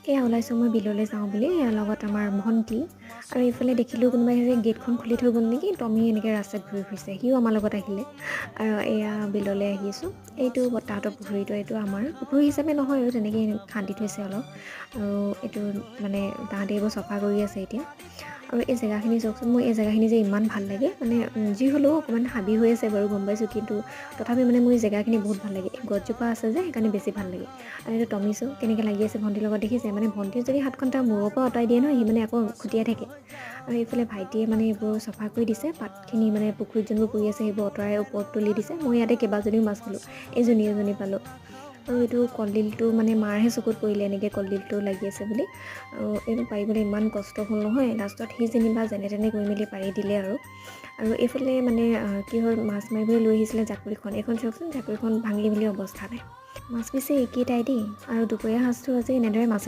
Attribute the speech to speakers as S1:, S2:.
S1: এয়া ওলাইছোঁ মই বিললৈ যাওঁ বুলি, ইয়াৰ লগত আমাৰ ভণ্টি। আৰু এইফালে দেখিলোঁ কোনোবাই যে গেটখন খুলি থৈ গ'ল নেকি, টমি এনেকৈ ৰাস্তাত ঘূৰি ফুৰিছে, সিও আমাৰ লগত আহিলে। আৰু এয়া বিললৈ আহি আছোঁ। এইটো বৰ্তাহঁতৰ পুখুৰীটো, এইটো আমাৰ পুখুৰী হিচাপে নহয় আৰু তেনেকেই খান্দি থৈছে অলপ। আৰু এইটো মানে তাহাঁতি এইবোৰ চফা কৰি আছে এতিয়া। আৰু এই জেগাখিনি চাওকচোন, মোৰ এই জেগাখিনি যে ইমান ভাল লাগে। মানে যি হ'লেও অকণমান হাবি হৈ আছে বাৰু, গম পাইছোঁ, কিন্তু তথাপি মানে মোৰ এই জেগাখিনি বহুত ভাল লাগে। এই গছজোপা আছে যে, সেইকাৰণে বেছি ভাল লাগে। আৰু এইটো টমি চাওক কেনেকৈ লাগি আছে ভণ্টিৰ লগত, দেখিছে? মানে ভণ্টিয়ে যদি হাতখন তাৰ মূৰৰ পৰা আঁতৰাই দিয়ে নহয়, সি মানে আকৌ খুটিয়াই থাকে। আৰু এইফালে ভাইটিয়ে মানে এইবোৰ চফা কৰি দিছে, পাতখিনি মানে পুখুৰীত যোনবোৰ পৰি আছে সেইবোৰ আঁতৰাই ওপৰত তুলি দিছে। মই ইয়াতে কেইবাজনীও মাছ পালোঁ, এইজনী এজনী পালোঁ। আৰু এইটো কলডিলটো মানে মাৰহে চকুত পৰিলে এনেকৈ কলডিলটো লাগি আছে বুলি। আৰু এইটো পাৰিবলৈ ইমান কষ্ট হ'ল নহয়, লাষ্টত সি যেনিবা যেনে তেনে কৰি মেলি পাৰি দিলে। আৰু আৰু এইফালে মানে কি হ'ল, মাছ মাৰিবলৈ লৈ আহিছিলে জাকৈখন। এইখন চাওকচোন, জাকৈখন ভাঙি মেলি অৱস্থা নাই। মাছ পিছে এইকেইটাই দেই। আৰু দুপৰীয়া সাজটো আজি এনেদৰে মাছৰ